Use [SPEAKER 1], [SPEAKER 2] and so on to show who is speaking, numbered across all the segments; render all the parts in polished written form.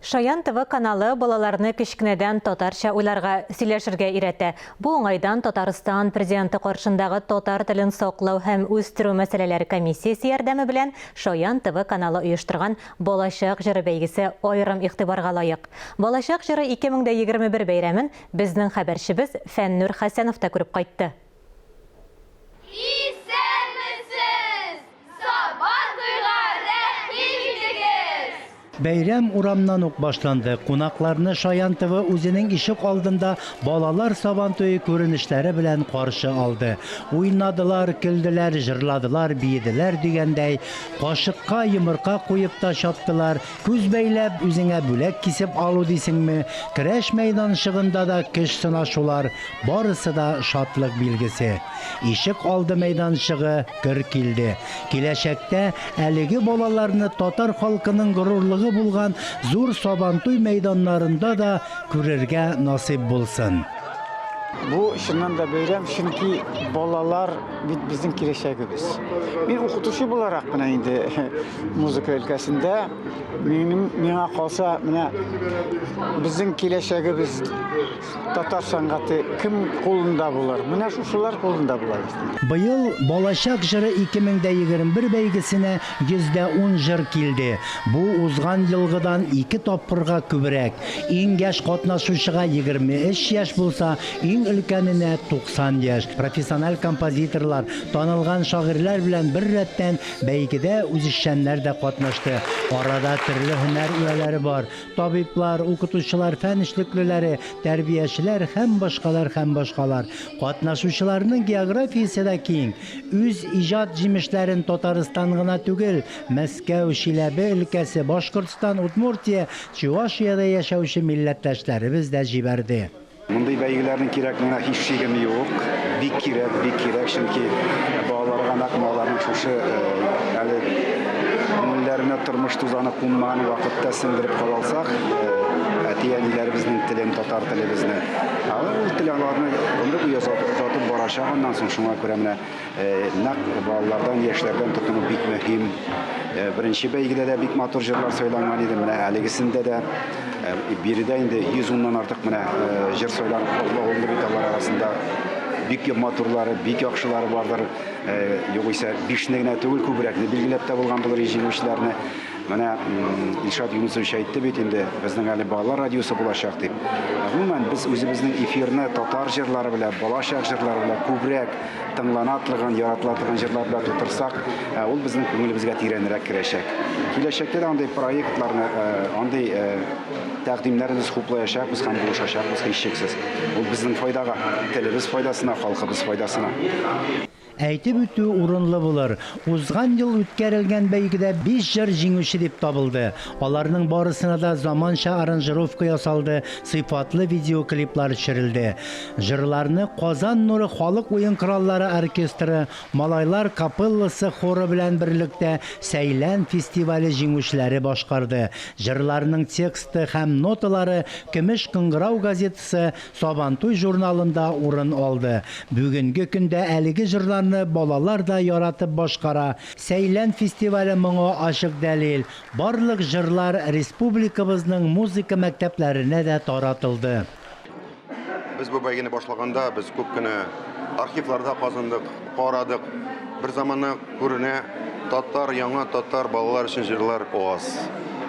[SPEAKER 1] Шаян ТВ каналы балаларны кечкенәдән татарча уйларга, сөйләшергә өйрәтә. Бу уңайдан Татарстан Президенты каршындагы татар телен саклау һәм үстерү мәсьәләләре комиссиясе ярдәме белән Шаян ТВ каналы оештырган Балачак җыры бәйгесе аерым игътибарга лаек. Балачак җыры 2021 бәйрәмен безнең хәбәрчебез Фәннүр Хәсәнов та күреп кайтты.
[SPEAKER 2] Исәнмесез! Сабантуйга рәхим итегез!
[SPEAKER 3] Бәйрәм урамнан ук башланды. Кунакларны Шаян ТВ үзенең ишек алдында балалар Сабантуе күренешләре белән каршы алды. Уйнадылар, көлделәр, җырладылар, биеделәр дигәндәй, кашыкка йомырка куеп та чаптылар, күз бәйләп, үзеңә бүләк кисеп алу дисеңме, көрәш мәйданчыгында да көч сынашулар, барысы да шатлык билгесе. Ишек алды мәйданчыгы көр килде. Киләчәктә әлеге балаларны татар халкының горурлыгы булган зур Сабантуй мәйданнарында да күрергә насыйп булсын.
[SPEAKER 4] Бу чыннан да бәйрәм, чөнки балалар бит безнең киләчәгебез. Мин укытучы буларак менә инде музыка өлкәсендә минем миңа калса менә безнең киләчәгебез Татар сәнгате кем кулында булыр? Менә шушылар кулында була бит.
[SPEAKER 3] Быел Балачак җыры 2021 бәйгесенә 110 җыр килде. Бу узган елгыдан ике тапкырга күбрәк. Иң яшь катнашучыга 23 яшь булса, иң өлкәненә 90 яшь. Профессиональ композиторлар, танылган шагыйрьләр белән беррәттән бәйгедә үзешчәннәр дә катнашты. Арада төрле һөнәр ияләре бар. Табиблар, укытучылар, фән эшлеклеләре, тәрбиячеләр һәм башкалар һәм башкалар. Катнашучыларның географиясе дә киң. Үз иҗат җимешләрен Татарстан гына түгел, Мәскәү, Чиләбе өлкәсе, Башкортстан, Удмуртия, Чувашиядә яшәүче милләттәшләребез дә җибәрде.
[SPEAKER 5] Мондый бәйгеләрнең кирәклегенә һич шигем юк. Бик кирәк, бик кирәк, чөнки балаларга нәкъ менә аларның шушы әле күңелләренә тормыш тузаны кунмаган вакытта сеңдереп кала алсак, әти-әниләребезнең телен, татар телебезне, ул тел аларны гомер буе озатып барачак аннан соң. Шуңа күрә менә Нәкъ балалардан, яшьләрдән тотыну бик мөһим. Беренче бәйгедә дә бик матур җырлар сайланган иде, менә әлегесендә дә. Биредә инде 110-нан артык менә җыр сайланып алынды бит алар арасында. Бик матурлары, бик яхшылары бардыр. Югыйсә бишне генә түгел, күбрәкне билгеләп тә булган булыр җиңүчеләрне. Менә Илшат Юнысович әйтте бит инде, безнең әле балалар радиосы булачак дип. Гомумән, без үзебезнең эфирны татар җырлары белән, балачак җырлары белән күбрәк тыңлана торган, яратыла торган җырлар белән тутырсак, ул безнең күңелебезгә тирәнрәк керәчәк. Киләчәктә дә андый проектларны, андый тәкъдимнәрне без хуплаячакбыз һәм булышачакбыз һичшиксез. Ул безнең файдага, телебез файдасына, халкыбыз файдасына.
[SPEAKER 3] Әйтеп үтү урынлы булыр, узган ел үткәрелгән бәйгедә биш җыр җиңүче дип табылды. Аларның барысына да заманча аранжировка ясалды, сыйфатлы видеоклиплар төшерелде. Җырларны Казан нуры халык уен кораллары оркестры, Малайлар капелласы хоры белән берлектә Сәйлән фестивале җиңүчеләре башкарды. Җырларның тексты һәм ноталары Көмеш кыңгырау газетасы, Сабантуй журналында урын алды. Бүгенге көндә әлеге җырларны балалар да яратып башкара. Сәйлән фестивале моңа ачык дәлил. Барлык җырлар республикабызның музыка мәктәпләренә дә таратылды.
[SPEAKER 6] Без бу бәйгене башлаганда без күп кенә архивларда казындык, карадык. Бер заманны күренә, татар, яңа татар балалар өчен җырлар аз.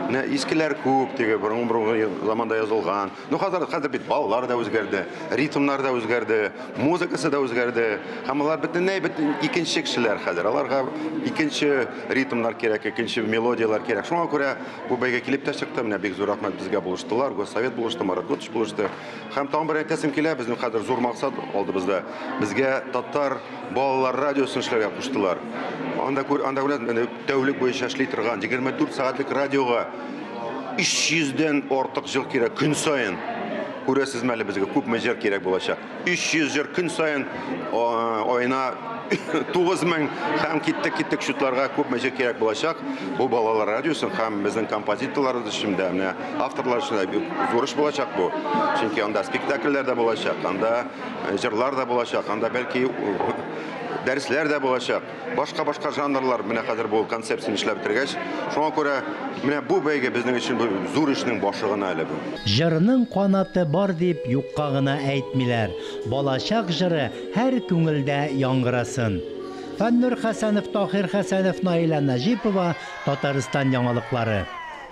[SPEAKER 6] Менә искеләр күп, теге борынгы-борынгы заманда язылган. Ну, хәзер, хәзер бит балалар да үзгәрде, ритмнар да үзгәрде, музыкасы да үзгәрде. Һәм алар бөтенләй бөтен икенче кешеләр хәзер. Аларга икенче ритмнар кирәк, икенче мелодияләр кирәк. Шуңа күрә Бу бәйге килеп тә чыкты. Менә бик зур рәхмәт, безгә булыштылар. Госсовет булышты, Марат Готович булышты. Һәм тагын бер әйтәсем килә, безнең хәзер зур максат алдыбызда. Безгә татар балалар радиосын эшләргә куштылар. Анда күр, анда күрәсез, тәүлек буенча эшли торган 24 сәгатьлек радиога 300 дән артык җыр кирәк көн саен. Күрәсезме әле безгә күпме җыр кирәк булачак? 300 җыр көн саен аена 9000 һәм киттек киттек счетларга күпме җыр кирәк булачак. Бу балалар радиосын һәм безнең композиторларыбыз өчен дә, менә авторлар өчен дә бик зур эш булачак бу. Чөнки анда спектакльләр дә булачак, анда җырлар да булачак, анда бәлки Дәресләр дә булачак. Башка-башка жанрлар менә хәзер бу концепцияне эшләп бетергәч, шуңа күрә менә бу бәйге безнең өчен бу зур эшнең башы гына әле бу.
[SPEAKER 3] Җырның канаты бар дип юкка гына әйтмиләр. Балачак җыры һәр күңелдә яңгырасын. Фәннур Хәсәнов, Таһир Хәсәнов, Наилә Нәҗипова, Татарстан яңалыклары.